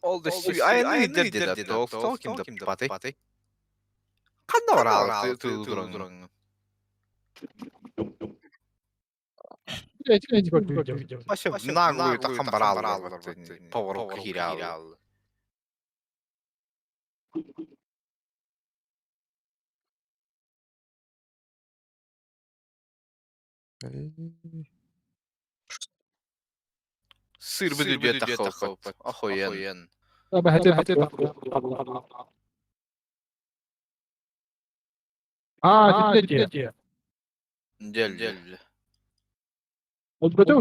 Ол да айанныыр диэн ким да паты. Ханна бараалы тылдыран. Вообще наглую тахан бараалы поворот киирал. Сыр бүдүдүө таххалпат. Охуен. А, ти Дел дел. Өлбөтө.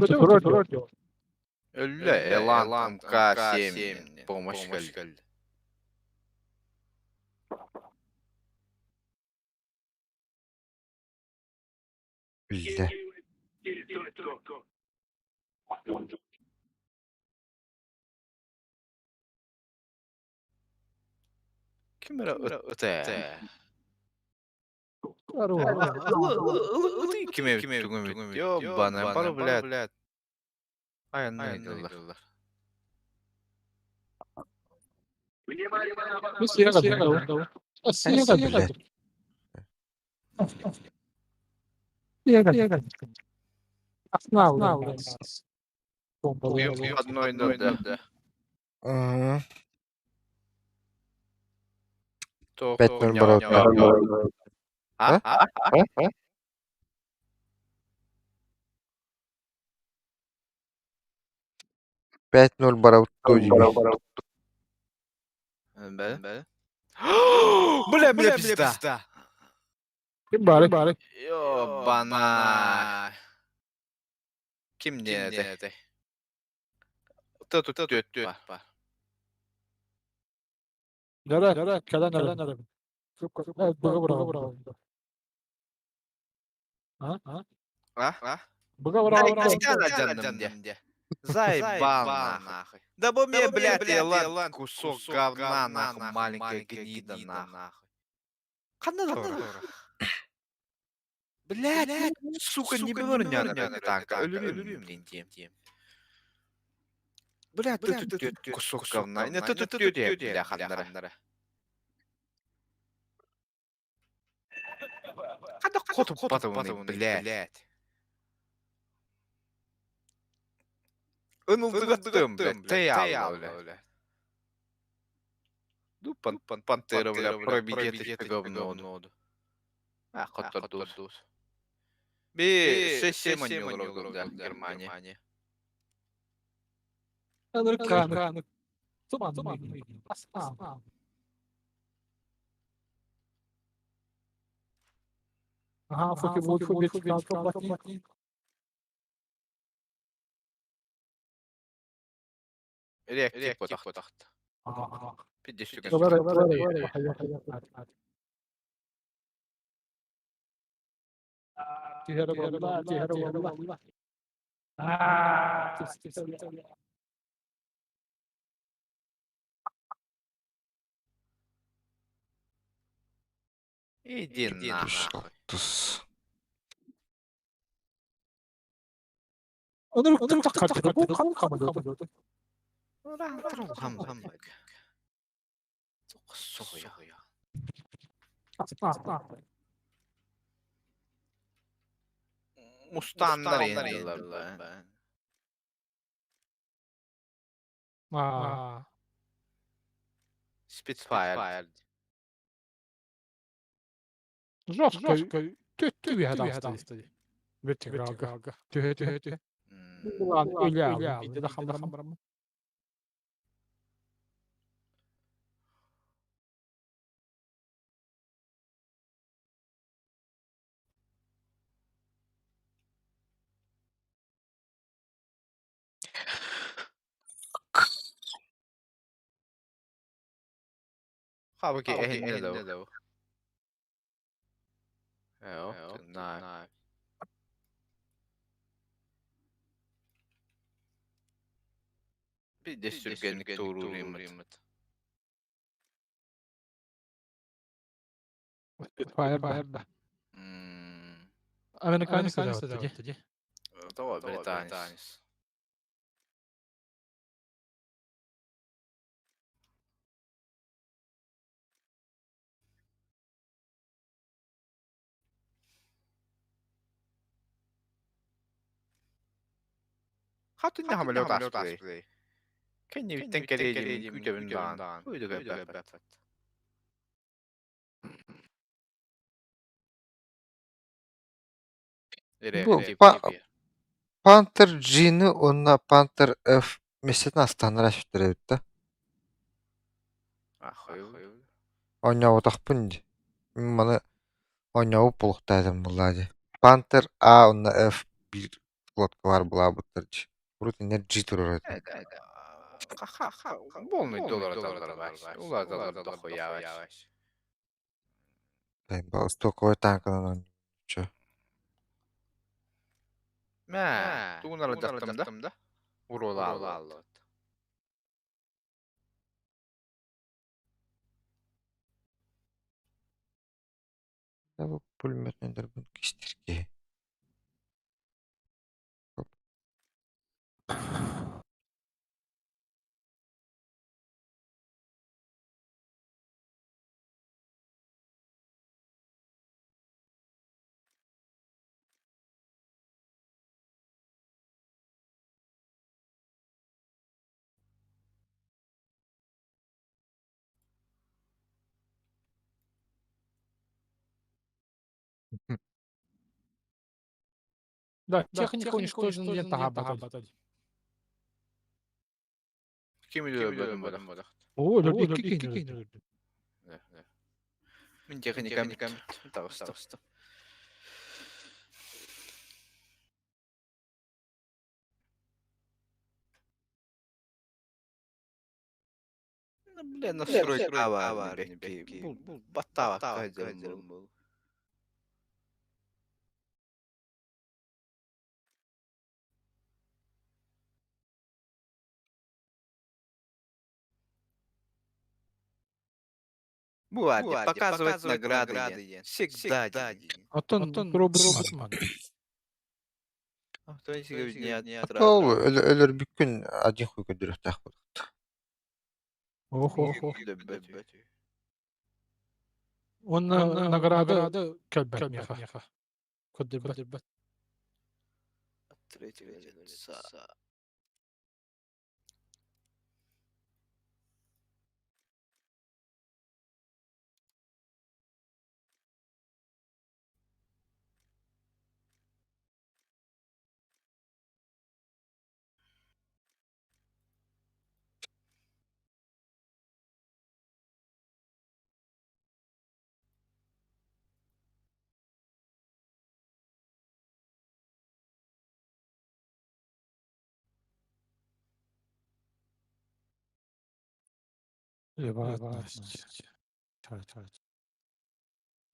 Өллө Элан МК-7 помощь кэлли. Бля. Ким эрэ ыта. Ким эбит Ёбана, пару, блядь. Айаннайдылар. Блядь. Одной да. Ага. То 5-0 барота. А? А? А? 5-0 бараутту диби. Бе? Бля, бля, пизда. Ким бары? Ёбана. Ким не это? Тут тут тут бар. Нere? Kelen nere? Быга быра. А? А? А? А? Быга быра. Заебал нахуй. Да бо мне, блядь, Элан кусок говна нахуй, маленькая гнида нахуй. Ханна да. Блядь, сука, не бөрнер танка. Өлүрүм блин тем. Блядь, тут тут кусок говна. Не тут тут бля ханнара. Хада хоту потом, блядь. Ынылдыгаттым, блядь, таял, блядь. Ну, пантера, бля, пробить это говно. А, хотор дус. Би, 6-7 маневров, да, Германия. Кан. Ага, фоки вот фоки. Реактив потахт. 50. Иди нахуй. Тус. Мустаннар енді. А. Spitfire. Жестко. Ты ты Ветерага. Ты ты ты. Ладно, Илья, иди да хамрам. Хабыки эхинне Joo, näin. Биде сүргенник туурууриммат. Spitfire. Американец. Това британец. Хатын хамылы таспы. Кэнниттэн кэлиэдим күтэбин даҕан. Уйдуга бэппэт. Бу Panther G-ны уонна Panther F миэстэтин астааннар эспиттэр эбит да. Оонньооботохпун дии. Мин маны оонньообут буолуохтаах буоллаа дии. Panther A уонна F биир лодкалар булаабыттар дии. Урут иннэр G турар этэ. Полный доллар аталлар Улааталлар дохуя. Стоковой танканан оонньууччу. Мэ, тугунара дьахтам да? Уруолааллыбыт. Да бу пулеметнайдарбын кистир киһи. Да, техника уничтожена диэн таһаарбата. Ким үлүөр бөдөн Оо, өлөрдө икки киһини өлөрдө. Мин техникам таҕыста. Бля, настройка авария. Бу баттаабакка дьарым. Бу показывать награды. Всегда. Оттон робот Ол өлөрбүккүн один хуй көрдөрүөхтээх буолуохта. Ох, ох, ох. Уонна награда кэлбэт миэхэ. Көрдөрбөт. Третьего лица.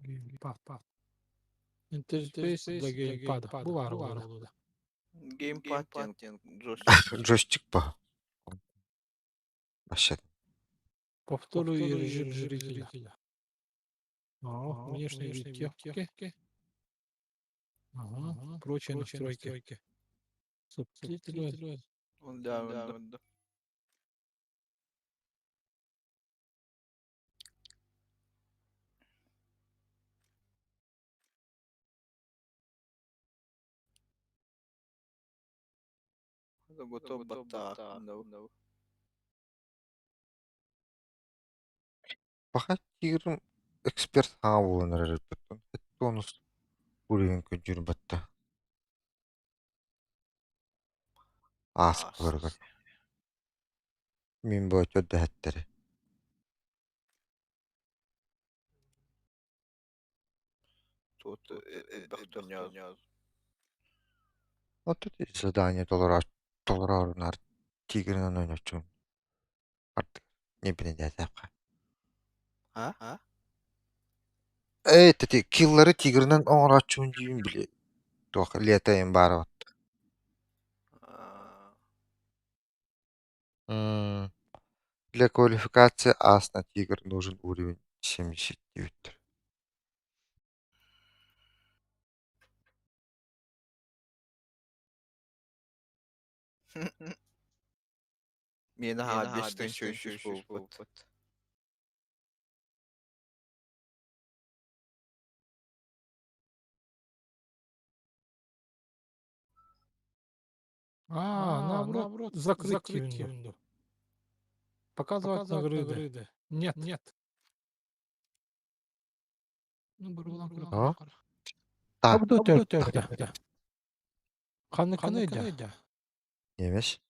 Геймпад. Интерфейс для геймпада. Бу баар буолла. Геймпад диэн Джойстик ба. Вообще. Повторю режим зрителя. О, внешний вид техники. Ага, прочие настройки. Субтитры. Да, да, да. Готов баттаах. Пока тигрым эксперт хаҥа буолан эрэр эбиппин. Тонус уровень көрдүүр батта. Ааспыларыгар. Мин бу өтөрдөһөттөрү. Тут Отут задание толороорунар тигринэн ойноччун. Ардык не билинээтэххэ. А? Ээ, тати киллары тигринэн оҥорооччубун диибин били. Туох лето баар Для квалификации ас на тигр нужен уровень 79. Миэнэ хаҕа 5300 буолбут. А, наоборот, закрыть винду. Показывать награды. Нет. Нет. Ну, О. Та. Ханнык Немеш.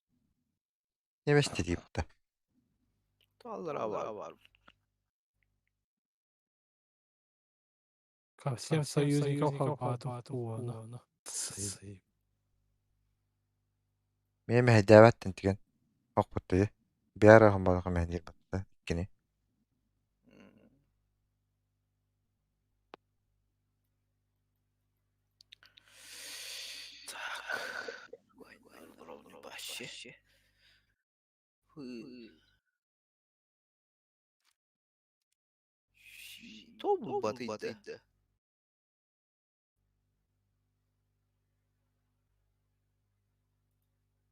Немеш тирипті. Таллара бар. Ко всем союзникам Хорватов. Мен мэһэйдээбэттин түгэн. Хоппуттуй. Биара хомбалаха мэһэйдиир батта иккини. Так. Вообще. Тобул батыйда.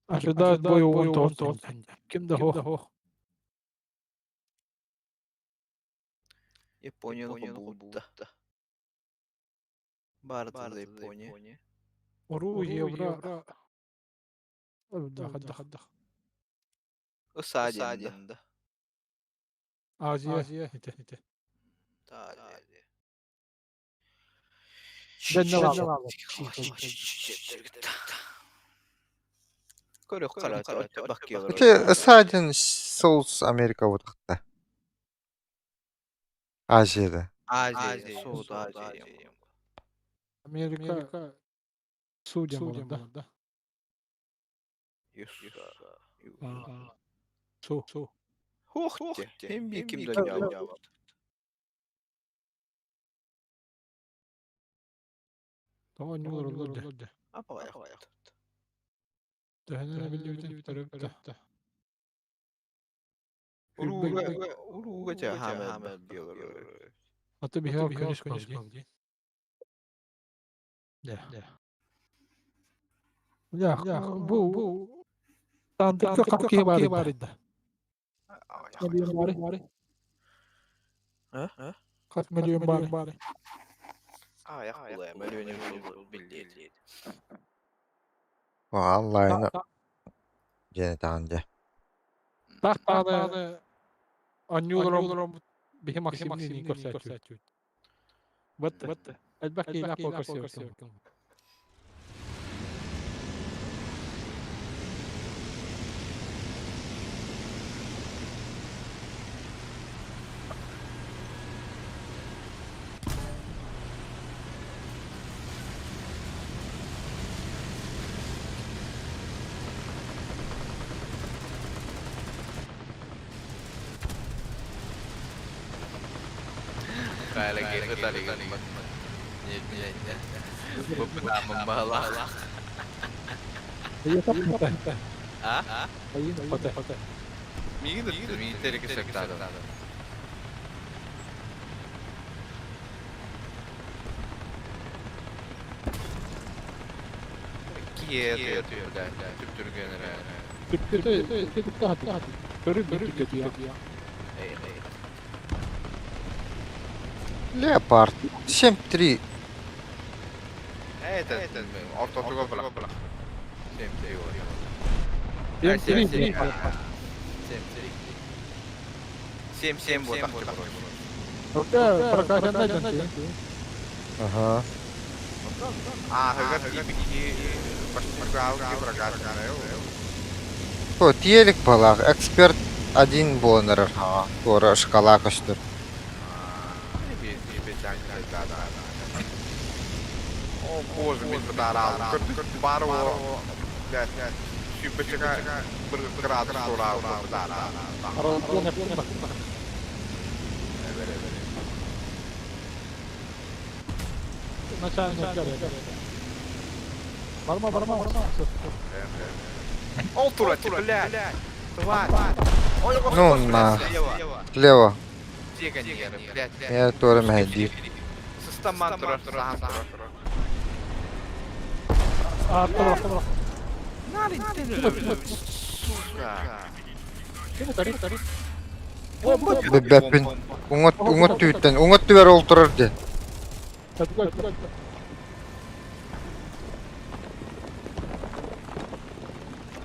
Ожидают бой он Ким да хох. Япония будда. Барды Япония. Ору евро. Да, Осадин. Азия. Талия. Ити Садин Соус Америка утахта. Азияда. Азия, Соус Азия. Америка. Судьям да. Су. Су. Хух, ким да Тоҕо ньууруллар дьэ. Төһөнөн эбиллибитин көрөбүт. Уруга Аты биһиги күнүс кол дии. Дэ. Дэ. Бу тантыкка хас киһи баар да. Миллион баар. Хас миллион баар. Онлайна дьиэни таҕын дьэ. Тах тааны анньууларом биһи Максимни көрсөөччү. Бат элбэх киһилээх буол көрсүөккүн. Леопард. 7-3. Ага. О, телек балах. Эксперт один бонер. Тора шкала көстөр. О боже, мен бытарал. Бар о, блядь, сүүрбэччэ градус тураал бытарал. Барма, барма, барма. Ол тура, блядь. Тварь. Ну на. Слева. Блядь. Я тоже мэһэйдиир. Сыстаман турар, сахан турар. Сука. Бэппин. Уҥа уҥа түүттэн, уҥа түбэр ол турар дьэ.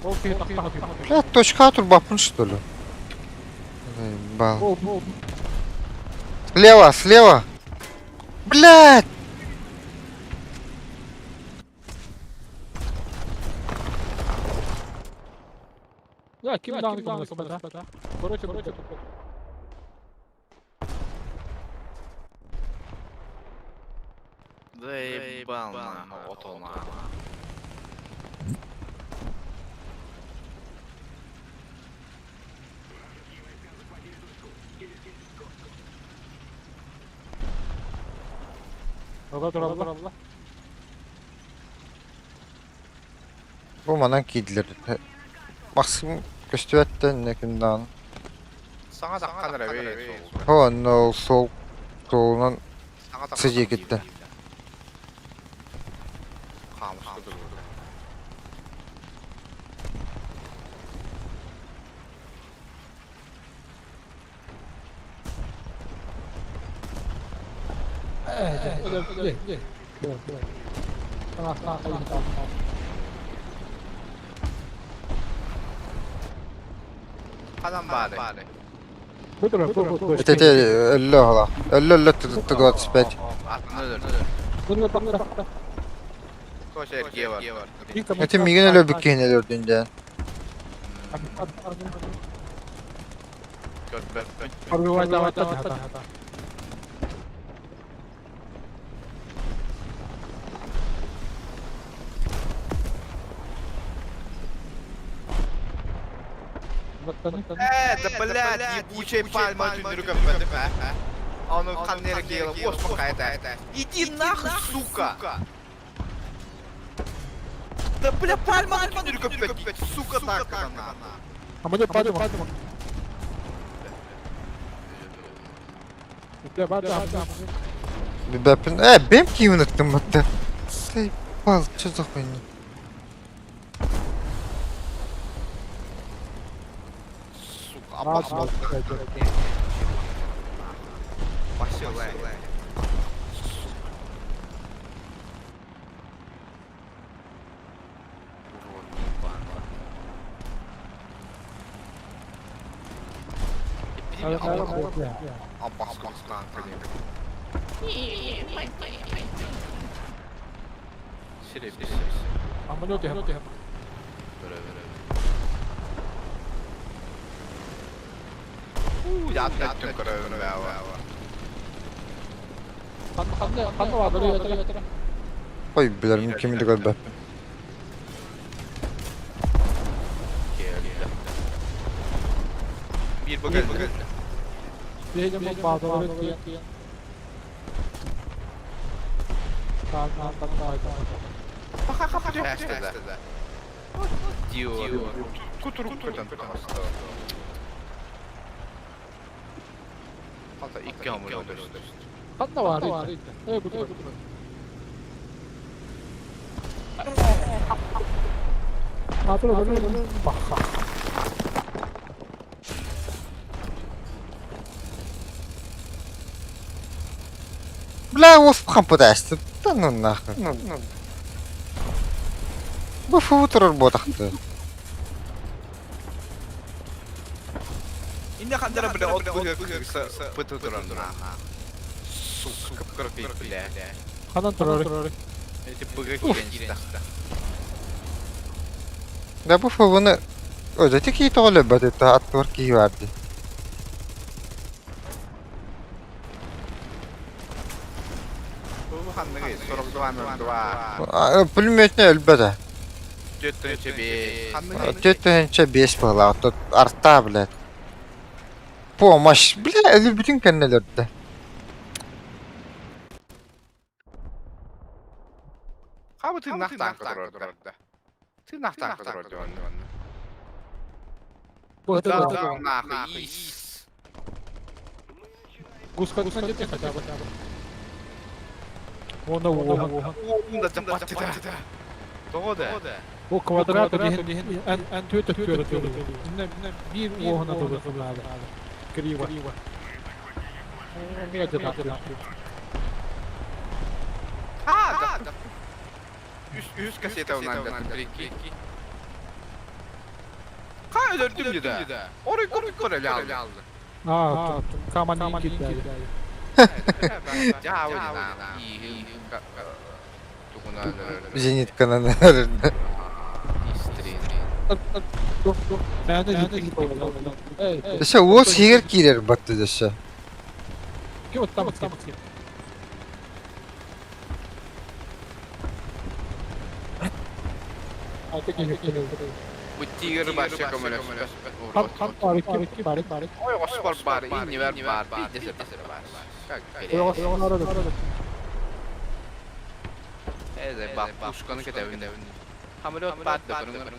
Ол киһи тахтаха. Блядь, точка турбаппын что ли? Заебал. Слева, слева! Блядь! Да, ким даҕаны көмөлөспөтө. Короче, короче, Заебал нахуй, вот он нахуй. Ага, туралла. Бу манан киирдилэр. Максим көстүбэттэн кимдаан. Саҥа таххан эрэ бэй суол. О, онно сол суолунан Саҥа тахсан сидиэкиттэн. Хаамыска турбута. Ханан баары. Это өллө ола. Өллө өллө 25. Атын өлөр. Тош эргиэ бар. Это мигин өлө бүккейин өлөрдүн ден. Көрбөппүн. Э, да блядь, ебучая пальма түннүрү көппөтүм, э. Ону ханнера киэлэ оспа кайта. Иди нахуй, сука! Да бля, пальма түннүрү көппөт, сука так нахуй. А мне падаем. Бля, бада. Бэппин. Э, бэм киимин ыттым батта. Заебал, что за хуйня? Сука, опасно. Василай. Урод, ебаный. Сире, А мне Ой, билэрим кими да көрбөппүн. Bir bagaj. Хата икки амыр өтөстө. Бля, оспхан пытаешься. Да ну нахуй. Бу футер ботахты. Инде хандара бля от быгы пыты туран. Сука, кыркый бля. Ханан турар. Эти быгы киренчи. Да бу фуны Öyle ki тоҕо бөтүтэ аттыгар киһи баар дии. Бу ханныгы 42 02. Пулеметне өлбөтө. 4 5. Ханныгы 4 5 буолла. Тут арта, блядь. Помощь, бля, өлбүтүн кэннэ өлөрдө. Хабы тыыннаах турар. Тыыннаах турар диэн. Да, нахуй. Ис. Гуска гуска хотя бы. Вон вон. Да запатта. Тоҕо да. Бу квадрат эн эн төтө төтө. Bir оһона турар. Криво. Медленно. А, да. Үс үс кассета унан да прикинь. Өлөрдүм да. Орой көрө алды. А, каман кидали. Зенитканан Өссө уос иһигэр киирэр батты өссө. Бу тигр баша көмөлөспөт. Ой, оспор бар, иннибер бар, бидесе бар. Эде бак пушканы кетебин. Самолет бар да көрүңөр.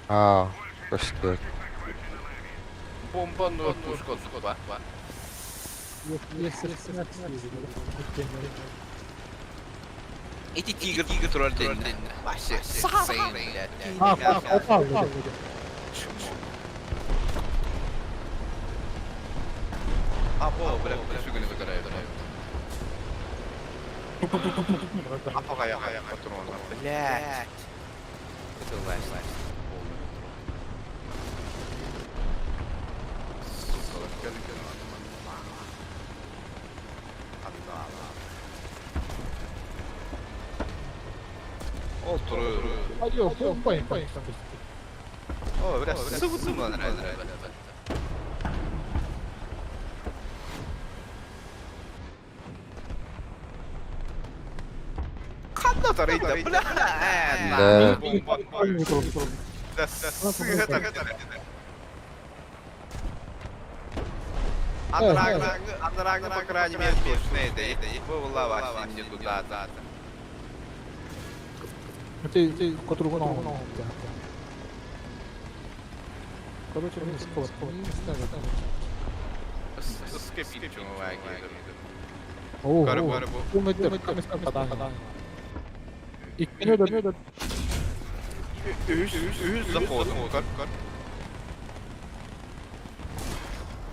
Аа, көстөр. Бомба ну пушка ба. Эти тигр тигр турар ден. Башы. Сайын. Апо, бля, сүгүнү көтөрөйү. Апога я патрона. Блядь. Это лайс. Ол туру. О, бля, сыбытым lan. Ханна тарыйда, бля. Да. Да, сыгата. Анрагны, по крайней мере, смешные, да, и была вообще не туда, да. Үһүс заход.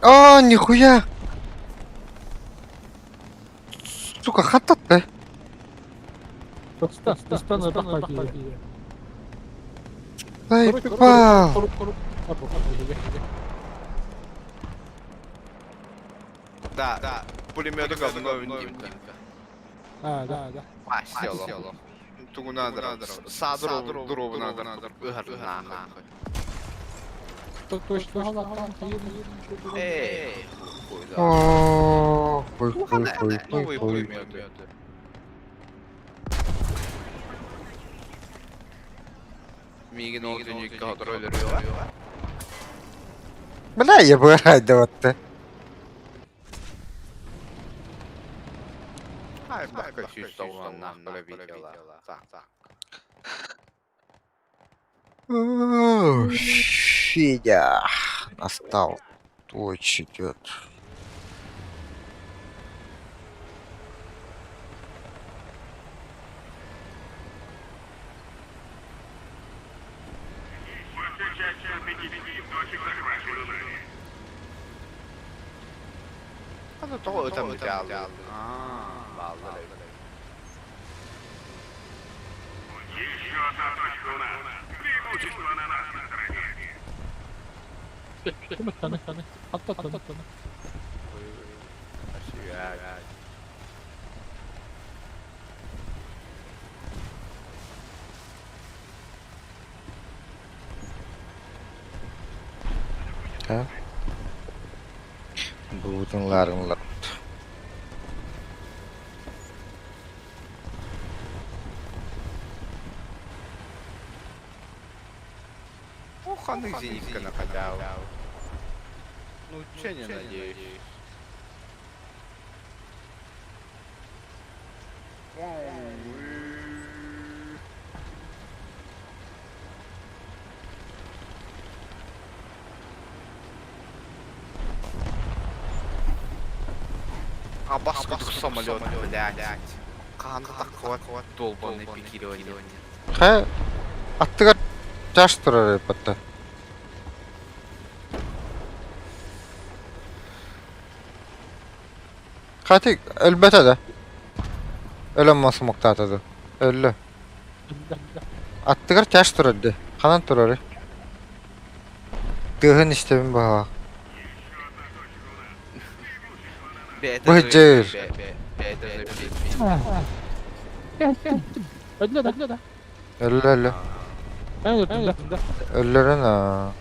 Аа, нихуя. Сука, хаттатты. Ай, попал. Да, да. Пулемета говно винтимка. Село. Тугунадыр. Садыр дробунадыр. Ыхар нахуй. Эй, хуй да. О, хуй, хуй, хуй, хуй, Новые хуй. пулеметы. Мигин ол дүнүйкке хотор өлөрүө. Бля, я бы рад Ай, бака сүүс нахуй видела. Так, так. Федя, настал твой черед. Аны тоҕо ытам бүтэ Аа, бааллар. Буутун ларынлар. О, ханы зенитка находял. Ну, че не надеюсь. А баскудук самолет, блядь. Канды так вот, долбанный пикирование. Хэ, аттыгар жаш турар эпатта. Хати өлбөтө да. Өлөн масымыктаатады. Өллө. Аттыгар чаш турар ди. Ханан турарый? Тыаһын истэбин быһалаах. Быһдьыр. Өллө өллө. Өллөрүн аа.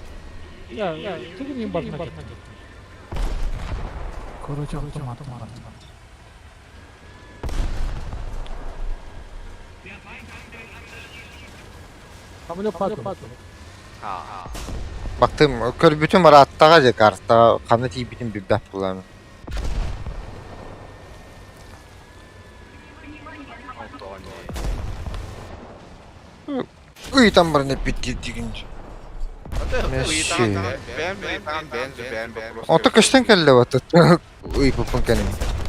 Бактым, көрбүтүм ырааттаҕа дьэ картаҕа ханна тиийбитин билбэт буолан. Ыйтан баран эппиттиирдигин. Месси. Ото көстөн кэллэ баттат. Ыйпыппын кэним.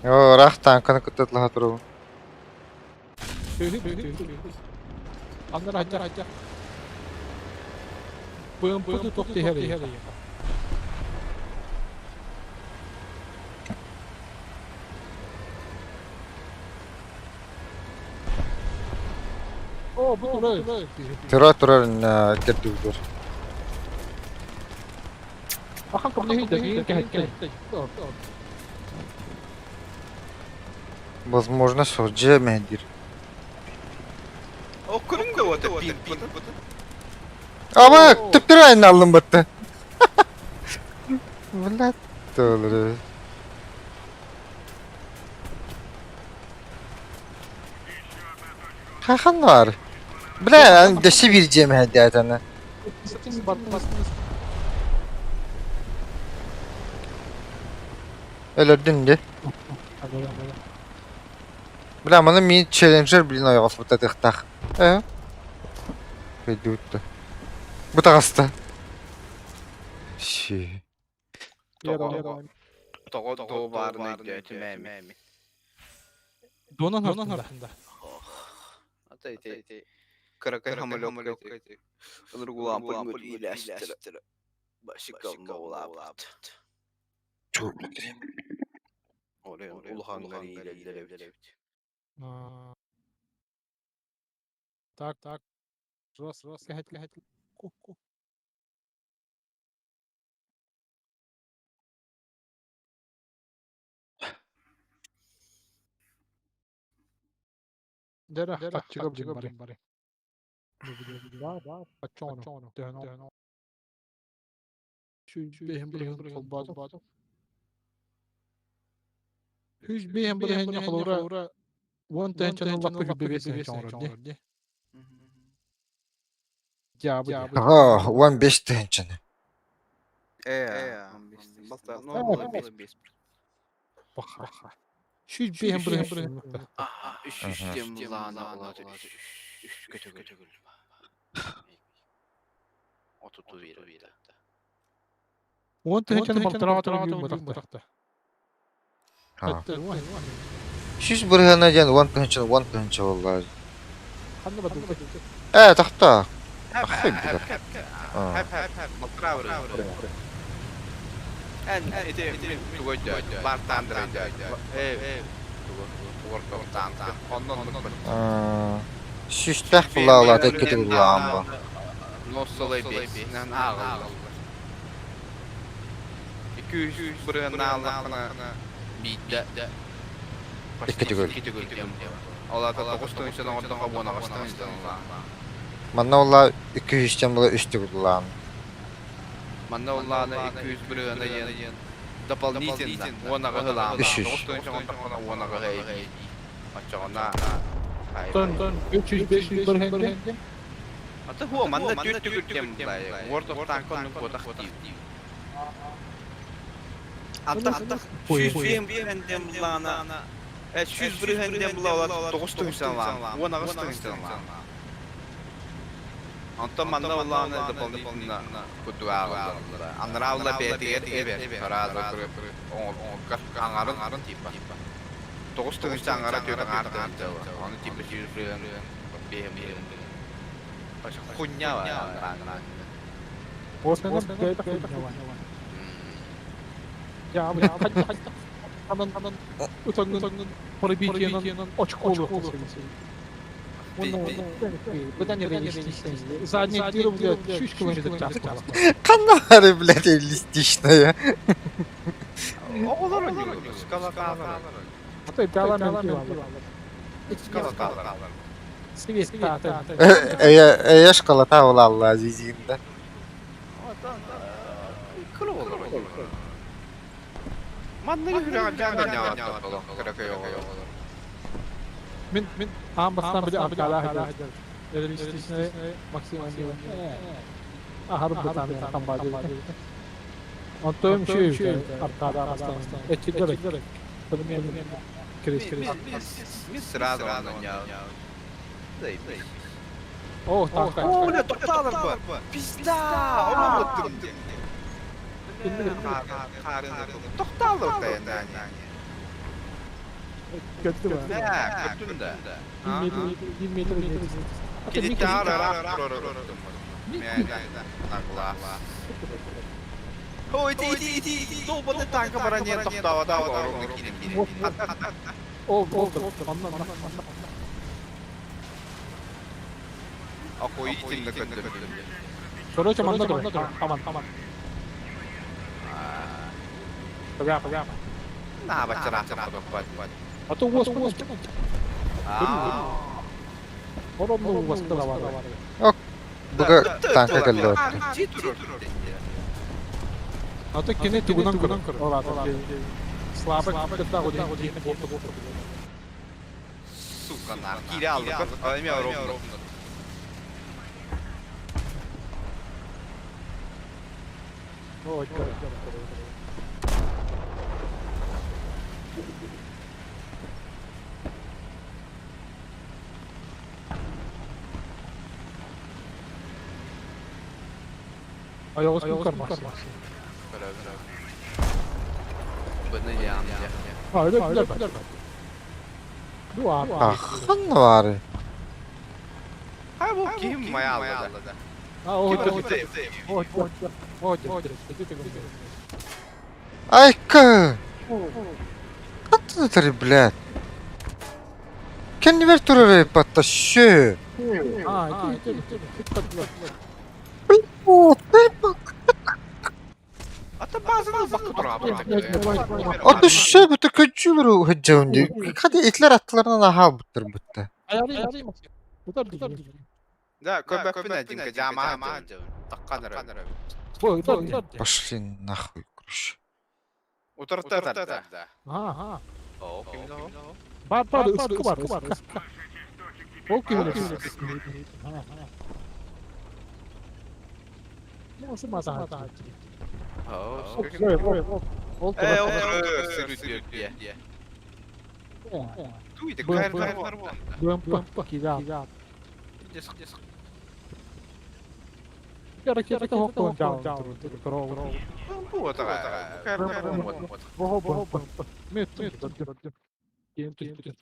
Оо, ыраах тааҥканы кытта ытлаһа турабын. Тура турар кэрдибитэр. Возможно, сылдьыа мэһэйдиир. Ама төптөрү айаннааллым батта. Блядь, толору. Хахан бар. Бля, дөссө биир дьиэ мэһэйдээтэ Өлөрдүн дии. Бля, маны мин челленджер блин ойоҕоспуттатыахтаах. Э? Өйдүүттэ. Бу таҕыста. Си. Тоҕо тоҕо баарын өйдөөтүм ээ. Донан артында. Ата ити кыракый самолёт ыныргулаан пуль Башикам улаабыт. Улахан иилэллэр эбит. Так, так. Раз, раз, кэһэт, кэһэт. Ку, ку. Дьэ, хаччыга бары. Оччоҕуну, төһөнү Үс биэһин бырыһыанньа холобура уон тыһыынчаны ыллахпыт биэс тыһыынча оҥорор дии. Дьаабы дии. Аха, 15 тыһыынчаны. Ээ, балта, ну, бес. Баха. Сүүс биэһин бырыһыан Үс үс лаана олады. Үс көтөгөл. Отуту биир. Уон тыһыынчаны балтараа бытахта. Ha. Сүүс бырыһыана диэн 10 тыһыынчаны 10 тыһыынча буолла. Ханна бардыбыт? Ээ, тохтоо. Ахсай билэр. Хап хап балтараа бырыһыан. Эн ити тугой бартаандыр э оннон Сүүстээх булаалаата икки төгүл бу. Носсолой бесинэн ааҕыллар. Икки үс бырыһыаннааллаххына биирдэ Икки төгүл. Икки төгүл диэн. Ол аата тоҕус тыһыынча оҥордоххо уон аҕыс тыһыынча Манна улла икки үстэн була үс төгүл улаан. Манна уллаана 200 бырыһыана диэн. Дополнительно 10 ылаан. 300. 9 оҥордоххуна 10 эбии. Оччоҕуна Тон 300-500 бір хенде. Ата хуа манна түр түгүр тем булай. World of Tank оннук буотах дии. Ата 100 бирендем булаана. 100 бирендем була 9 тыгынчан лаан. 18 тыгынчан лаан. Онтон манна булаана дополнительно кутуга Анралла бэтигер эбер. Парада аңарын типа. 9 тыгынча аңара түр аңар тыгынча. Оны типа 100 бирен бэм бирен. Хуйня бар. Осман бэйт хуйня. Я анан анан утонгун пробитиянан очко. Задний тир, блядь, шишку вырезать. Канары, блядь, реалистичная. Оҕолор ойнуулар, скалатаалар. А то Скалатаалар. Эйэ школата була Азизинда. Кыра оҕолор ойнуулар. Манныгы күрэҕэ дьаҥ кыракый оҕолор. Мин мин аан бастаан били аркалаах реалистичный максимально. Ахар бутан тамбады. Онтон şu аркада бастан. Эчилер. Крис крис. Мин сразу оонньоон. О, так. О, бля, тоқталар ба. Пизда! Ону Тоқталар да енді. Көттү ба. Көттүм да. 1 метр 1 метр. Кедитар Нагла. Ой, ити ити ити долбаны танка баранен тоқтава да. Ол ол аннан аннан. Охуительно көттүм. Короче, манна тур. Аман аман. Пога пога. На бачара бат. А то уос уос. Оромну уос да бар. Буга танка келди. А то кине тугунан көр. Слабо кытта го. Сука, на. Кире алдык. Эме ровно. Ой, Айогос кукар Бұны ян. А, öyle öyle. Дуа. Ахан бар. Ha bu kim mayalı da. А, о, о, о, о, Айка! Каттын блядь. Кеннибер турар батта шö. А, иди, иди, О, Ата базаны бакы тура. Аты шö бу көчүлөр хөҗөндү. Кади итлер аттыларынан аха буттыр бутта. Да, көбөк пинә димке жама. Такканыр. Пошли нахуй, короче. Утыртыр да. Ага. О, ким да? Бар бар ıskı var ıskı. Ол ким Nasıl masa? О, Ол Э, ол Туй, да кайр БМП кида. Ракета хокон жау. Бу отага. Кайр Бо бо бо. Мет мет. Кем түс түс.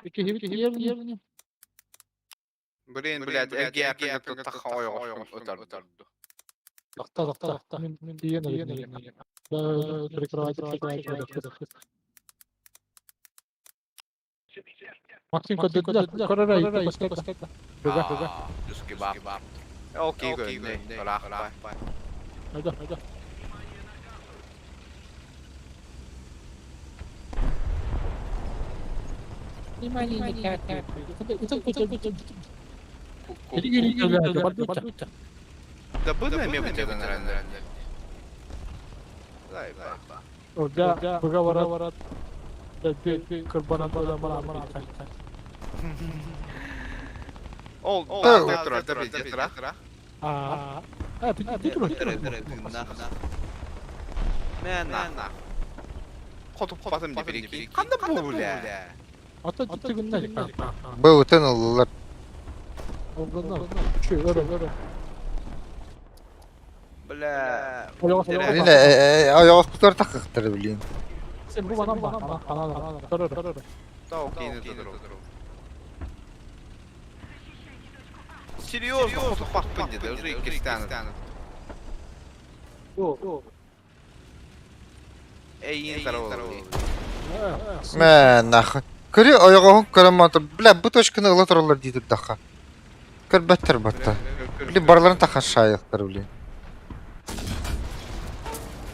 Ики хиби хиби. Блин, блядь, РГ тахой отар. Тахта тахта тахта. Мен диен диен. Прикрывайте, прикрывайте. Максим, когда корарай, Бега, бега. Жүске бап. Окей, гönne. Рах, Айда, айда. Внимание, Да бұны мен бітеді. Заебал. Орда быга барат дэлби кырбанан өлөн баран Ол Да. турар да пиздец ра. Аа. А, ты турар. Мэн на. Хотуп басым деп бирики. Канда бу бля? Ата тигиннер. Б өтөн ыллылар. Олгоннор. Чү, өрө, өрө. Бля. Блин, ойоҕоспутугар таххахтар, блин. Сен бу банан ба. Анан, көрөр, көрөр. Серьезно, хотуп баппын деди. Уже иккистан. Бу. Эйин здорово. Мэ, нахуй. Көрү ойоҕоһун көрөн мотор. Бля, бу точканы ыла тураллар дии турдахха. Көрбөттөр батта. Блин, барларын тахан шайыктар, блин.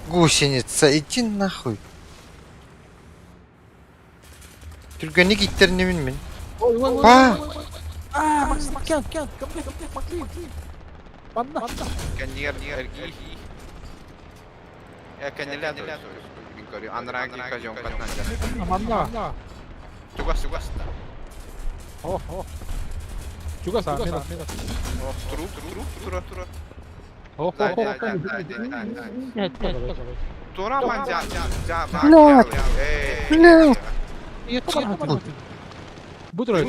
Гусеница, иди нахуй. Түргэнник иттеринибин мин. Ой, ой, ой. Па! Аа, Макс, кел, кел, кел, кел, кел. Манна. Кэннигэр эргий. Э, кэннилээ Мин анраги кажон катнан. Манна. Тугас тугас. О, о. Чугас, а, мина. Туру туру туру туру. О, Да, о, да, о. да, да, да, да. Тура ман жа жа Блядь. Блядь. Бу турар.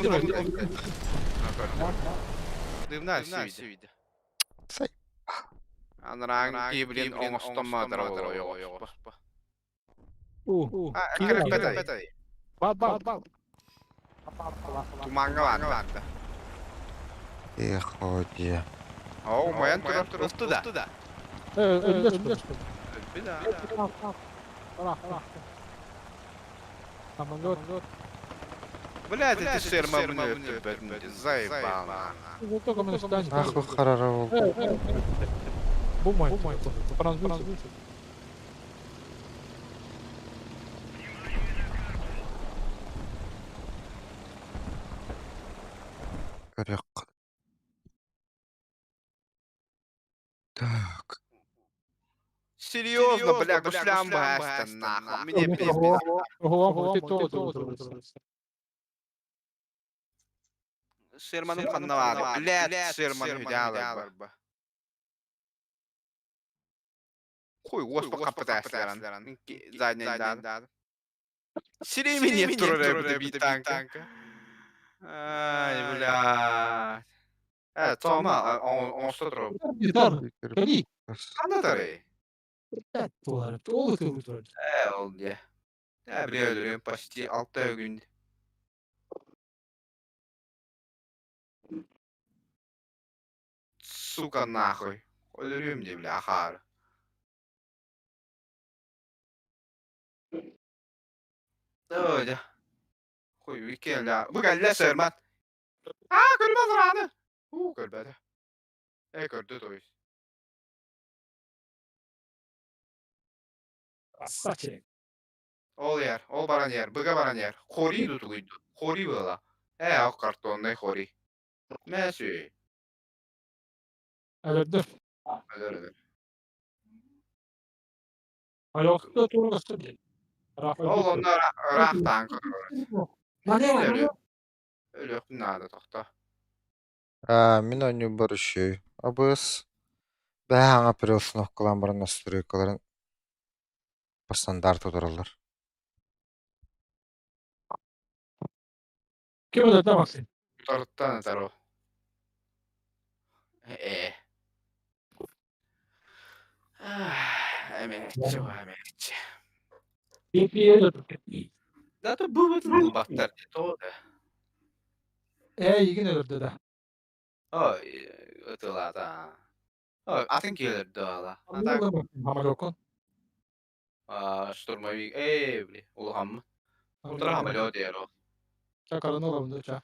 Дымна сүйді. Сай. Анраан киблин оңостомма дарабол. У. А, кирпетай. Ба, ба, ба. Туманга барда. Эх, оди. О, моян турар турту да. Э, өллөс. Бida. Самолет. Блядь, это шерма мне заебала. Нахуй харара ол. Бу мой. Француз. Көрөк. Так. Серьезно, бля, гуслям баста, нахуй. Мне пиздец. Ого, ты то. Шерманым ханнавады. Блядь, шерман хүдялар ба. Хуй, оспа капытасларан. Задний Сиреми не турары бит танка. Ай, бля. Э, Тома, он что туру? Кели. Ханна тары. Доллар. Ол туру. Э, ол не. Э, бля, өлөрөм почти 6 күн. Сука, нахуй. Өлөрөм де, бля, ахар. Ой, Хуй, викен, бля. Бу кэллэ сэрмат. А, көрбөт раны. У, көрбөтө. Э, көрдү, то есть. Саче. Ол яр, ол баран яр, быга баран яр. Хори дутугуйду. Хори была. Э, ак картонный хори. Мәсүй. Өлөрдө. Өлөр, өлөр. Аяқты тургасы. Ол онно ыраахтаан көрөр. Мане. Өлүөх наада тохто. А, мин ойнуу бар үшүй. Абыс. Бәһ аңа переустановкалан баран настройкаларын по стандарту тураллар. Ким өлөрдө Максим? Торттан таро. Э. Эмеччи, эмеччи. BP'ye Да то бу баттар то да. Э, игин өлөрдө да. Ой, ытылата. Ой, атын келер да. Ата Хамалокон. штурмовик. Э, бли, улхам. Утра хамалё деро. Чакарын оламды ча.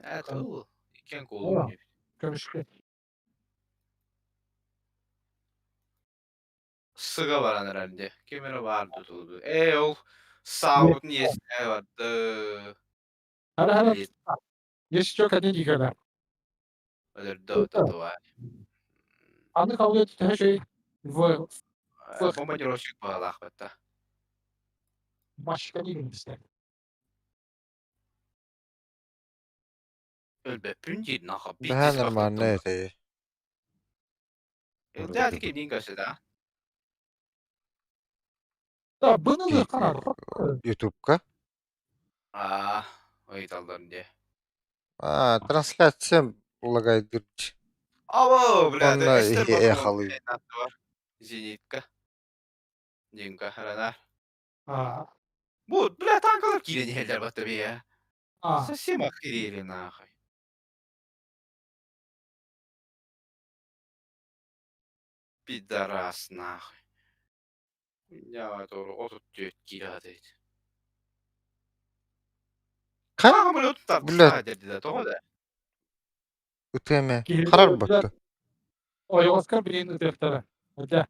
Э, тыл. Кен колу. Көмүшкө. Сыга баран herhalde. Кемере бар tutuldu. Э, ол саутун есine барды. Хара хара. Еще кадин дигәләр. Өлөрдө татуа. Аны кабыл итү şey в Бомбардировщик баҕалаах батта. Başka değil. Өлбөппүн диир наха Бэһээ биирдэ нормальнай сыбахтаттым. этэ. Ылдьаа кимниин көрсө да? Да, bunu karar. Ютубка. Аа, ыйыталлар дии. А, трансляция лагайдыр. Або, бля, Онно Эстер иһи эхалыы. бар. Зенитка. Димка, Ранар. А, Бу, бля, танкалар киирэн иһэллэр батта бия. а, Совсем охерели нахуй. Пидорас нахуй. Я doğru 34 киирэ дейт. Ха? Самолет Бля. тартыста тоҕо да? Ытыаме. Киһи- Харар батта. Ойоҕоско билин ытыахтара. Да,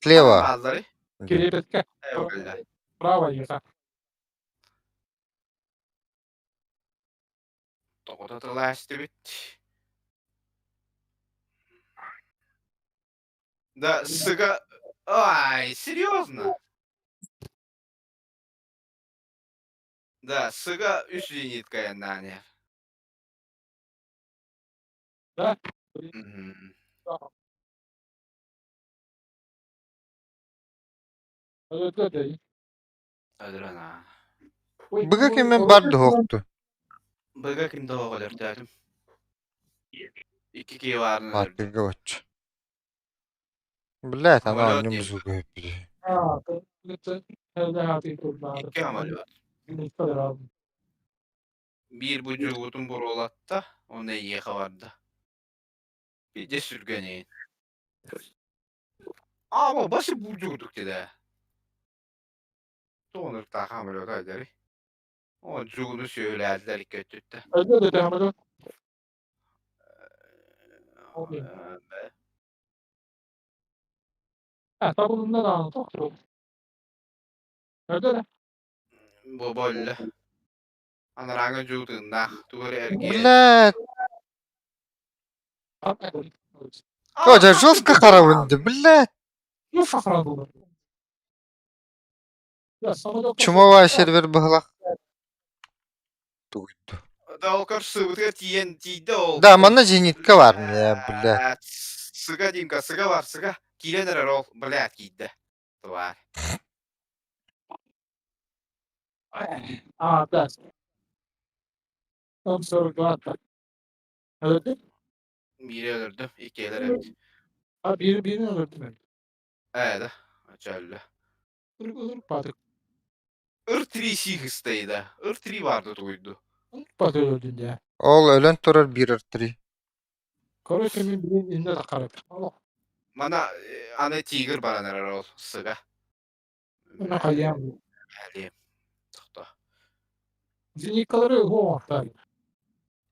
Слева. Бааллары. кирепетке. Эвелла. Право ехать. Тоҕото тылаастыбыт. Да, сыга... Ай, серьезно? Да, сыга үс зенитка яннане. Да? Мгм. Öldürün. Быга кимэн бар дуһуохту. Быга ким да оҕолор Икки киһи баарын өлөрдүм. Бааттырга бачча. Блядь, ана Самолет анньым диэн. сука били. Икки самолет. Биир будьугутун буруолатта, оны эйиэхэ барда. Биирдэ сүргэнин. Ама басы бурдугдук дедэ. Тоҕунуктаах самолет айдары. О жугуну сүөлээтилэр икки өттүттэ. Бу болла. Анарааҥы жуутуннаах тугу эрэ эргийэн. Блядь. О, жестко харавынды, блядь. Чумовая сервер быһылах. Тугуйду. Да ол көрсүбүтүгэр тиийэн тиийдэ ол. Да, манна зенитка бар, бля, блядь. Сыга Димка, сыга бар, сыга. Киирэн эрэр ол, блядь, киирдэ. Тварь. А, да. Там 42. Öldü. Биири өлөрдүм, иккиэлэр эбит. А, biri birini öldü mü? Ээ да, чөллө. Dur dur batık. Ыр три сиһыстайда. Ыр три барды тугуйду. Batı öldü ya. Ол өлөн турар биир три. Короче, мен birinin elinde de karıp. Allah. Мана аны тигр баран эрэр ол сыга. Ne kayam. Әлием. Тохто. Зенитkaları o hafta.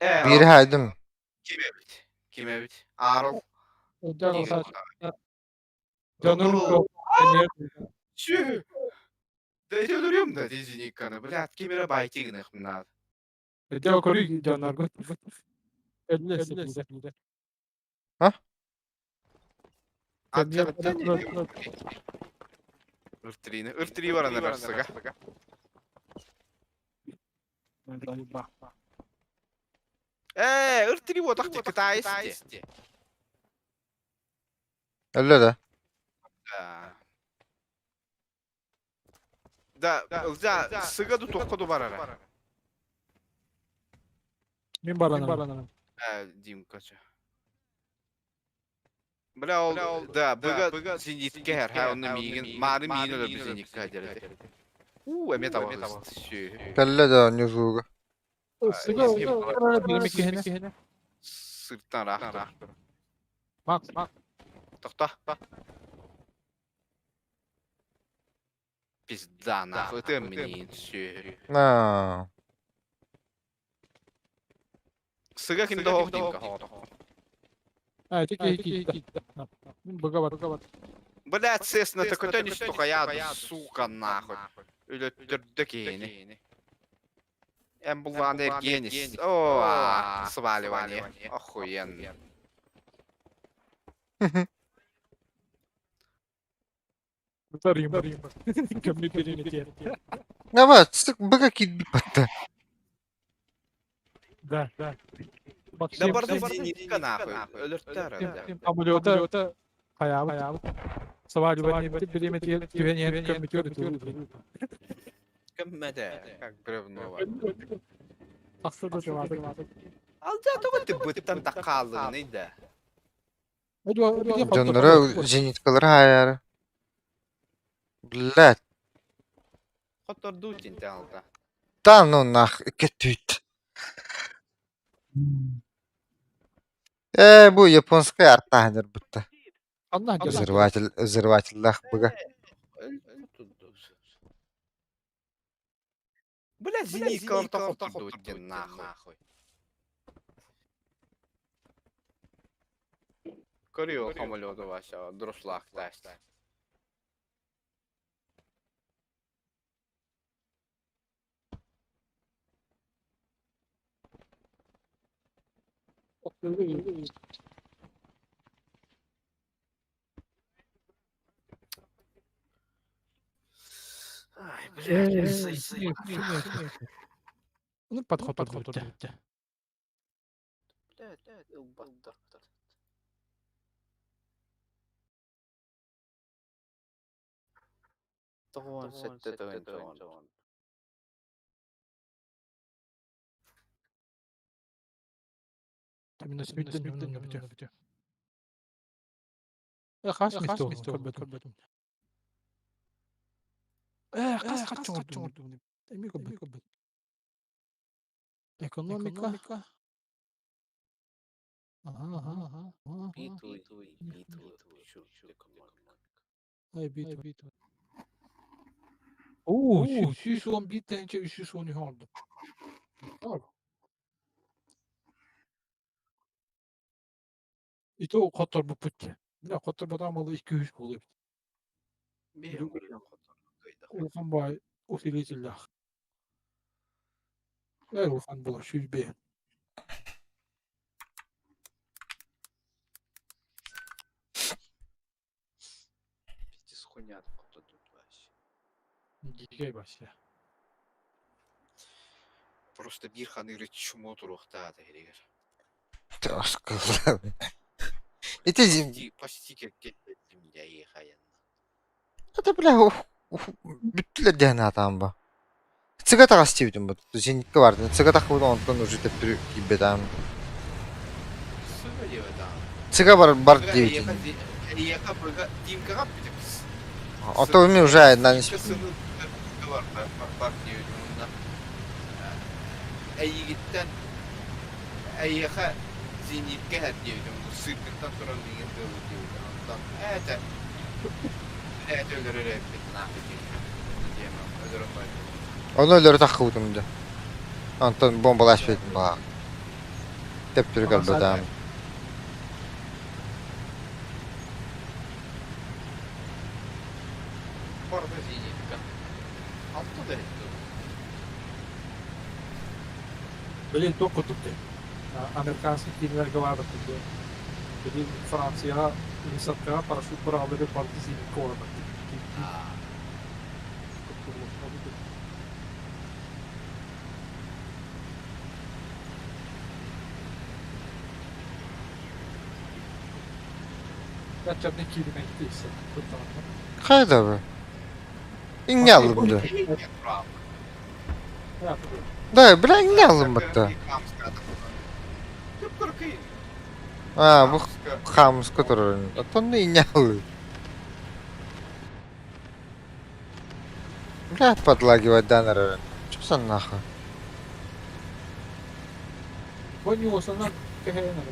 Ээ, Биир хайдым. ким эбит? Ким эбит? Арл. Önden Тигр. olsa canım Чү. Да өлөрүм да зеникканы. Блядь, ким эрэ байтигин гыныахпын Öde koruyor canlar. Eline sekizde. А? Ыртрини. Ыртри баран эрэр сыга. Ээ, ыртри буотах китайсти. Өллө да. Да, ылдьа сыга ду тоххо ду барара. Мен баранам. Ээ, Димка чэ. Бля, ол, да, быга зенитке хэр, ха, онно миигин, маары миигин өлөрбүт зенитке хадьар У, эме табаҕыс сү. Кэллэ да ньузууга. Сыга birimi kehine. Сыртан раахтар. Bak bak. Тохто. Пизда нахуй, ты мне сү. На. Сыга ким да хоох Димка хоох. Ha, tek iki iki. Быга бар. Блядь, Цесна, ты куда не стукая, сука, нахуй. Өлөттөрдө киһини. Эн буллаан эргиэнис. О, сваливание. Охуенно. Көммүт бириэмэтигэр. Наба, быга киирбит батта. Да, да. Да барды зенитка нахуй. Өлөртөр. Самолета хайаабыт. Савалюбани бириэмэтигэр түһэн иһэн көммүтүгэр Көммөтө. Как бревно. Тахсыр да чабааты. Алда тоҕо тыбыттан такаалыгыный да. Дьонноро зениткалары хаайаары. Блядь. Хоттордуу тинте алда. Да ну нах, кетүүт. Бу японская арта бутта. Взрыватель, взрывателлах быга. Бля, зенитка орто хоттордуу тин нахуй. Көрүө самолету вообще дұрыслақ тәсті. Ай, блядь, сый. Ну, подход, подход. Блядь, ылбаттар. Тоҕуон сэттэ тыһыынча. Хас мистер. Хас Экономика. Ага, ага. Битвы, битвы, Ай, битва. Оо, 311 тыһыынча 313 oldu. Ито хотторбуппут. Бля, хотторботом было 200 буолуо. Улахан баай усилителлээх. Улахан буолар 105. Пиздец хуйня тут вообще. Дикэй вообще. Просто биир ханыыры чмо туруохтаата иһигэр. Сказал. Ити Почти кеттим я хаянна. Это бля, бүттүлэр диэн аатаан ба. Цыга таҕас диэбитим бу. Зенитка бардын. Цыга таххыбыт онтон уже төптөрү киирбэтаам. Сыга диэбэтаам. Цыга бар бар диэбитим. Эйиэхэ быга Тимкаҕа бүтүкс. Ото ми уже айдан Сыны бар бар диэбитим онно. Эйигиттэн эйиэхэ зенитка һэр диэбитим. Сыыккыттан туран миигин тыылы диэбитим. Онтон ээтэ ээтэ өлөрөр эппит наахы диэбитим. Өлөрөн бардым. Ону өлөрө таххыбытым да. Онтон бомбалааш бетим баа. Төптөрү кэлбэтаам. Барда зенитка. Алты да этти. Блин, только тут. Американский киинэлэргэ баар курдук. Блин, Франция высадкаҕа парашют быраҕаллары барыта зенитка олорор. Аа. Баччаны кииринэ икки Хайда бу? Инге алым да. Да, бля, инге алым батта. А, бу хамска турар. Оттон инге алым. Бля, подлагивать даннер. Чё за нахуй? Бонюсана кэһээн эрэ.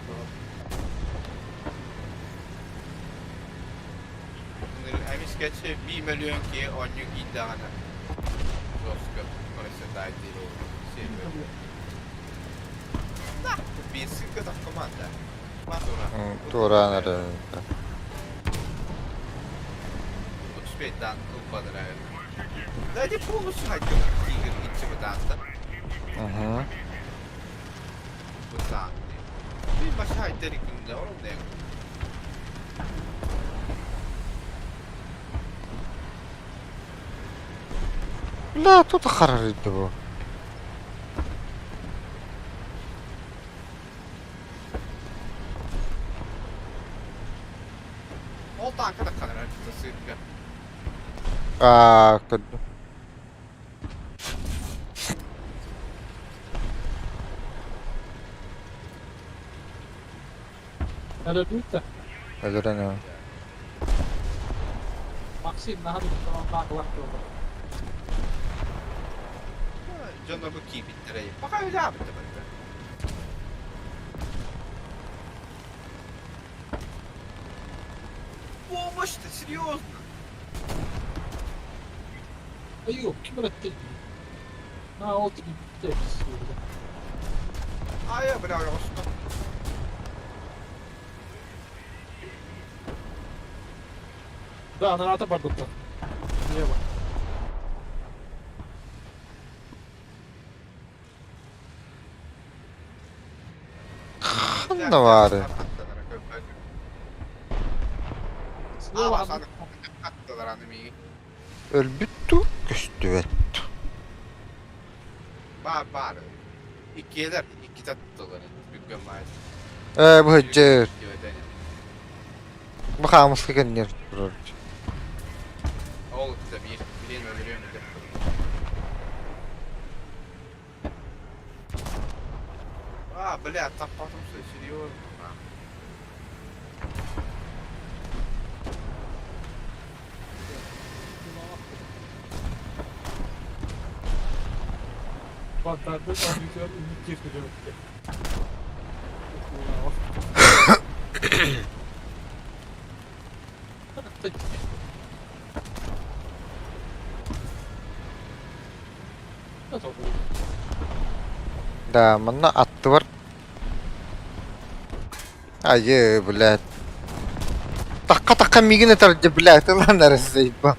Эмискэччи 1 миллион киһи оонньуу киирдэҕинэ жестко проседает сервер. Биир ссылка так команда. Тура. Тураан эрэ. Успеть ылбадыра. Да иди полностью хотел тигр идти бытаанта. Угу. Бытаанты. Bir başa haytları günde oğlum ne? Бля, тут харарыйда бу. Ол тааҥка да харарар сыырга. Аа, көрдүм. Өлөрбүт да. Өлөрөн өө. Максим наһаа да туолар. Дьоно бу киирбиттэрэ. Пока үлээбит да барыта. Помощь-то, серьезно? Айуу, ким ырытты? На, ол тиийбиттэр. А я, бля, оҕуста. Да, анараата барбыттар. Лево. Ханна баары? Слева. Аттылар аны миигин. Өлбүт дуу, көстүбэт дуу? Баар, баар. Иккиэлэр, иккитэ аттылар. Бүггөн баар. Ээ, бу сылдьар. Бу хаамыска кэннигэр турар. Ол да биир, билин өлөрүөм этэ. А, бля, таппатым серьезно. Баттарды компьютер үмүт киирдэ. Да, манна аттыбар. Айыы, блядь. Тахха-тахха миигин этэр, блядь, ылан эрэ заебал.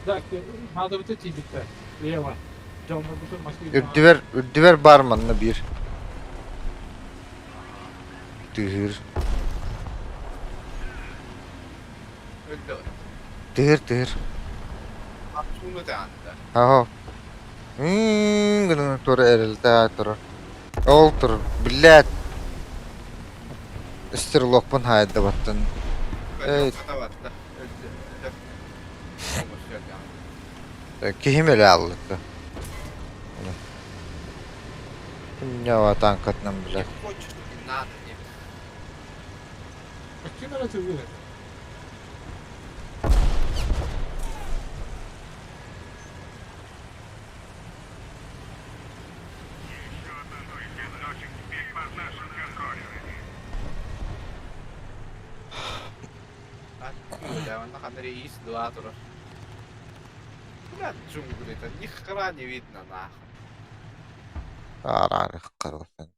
Так, надо вот эти битэ. Лево. Дьоннорбутун машина. Үрдүбэр, үрдүбэр баар манна биир. Тыһыыр. Өлдө. Тыһыыр, тыһыыр. Аттууну таанта. Аһо. Мм, гынан тура эрэлтээ турар. Ол тур, блядь. Стрелокпун хаайдабаттан. Эй. Сатабатта. Өлдө. Киһим эле аллыта. Кимнява танкатынан, блядь. Хочешь, не надо, не. Ким эрэ тыгыр? Бля, он на ИС-2 турар. Бля, джунгли-то ни хера не видно, нахуй. Араарых карылсан.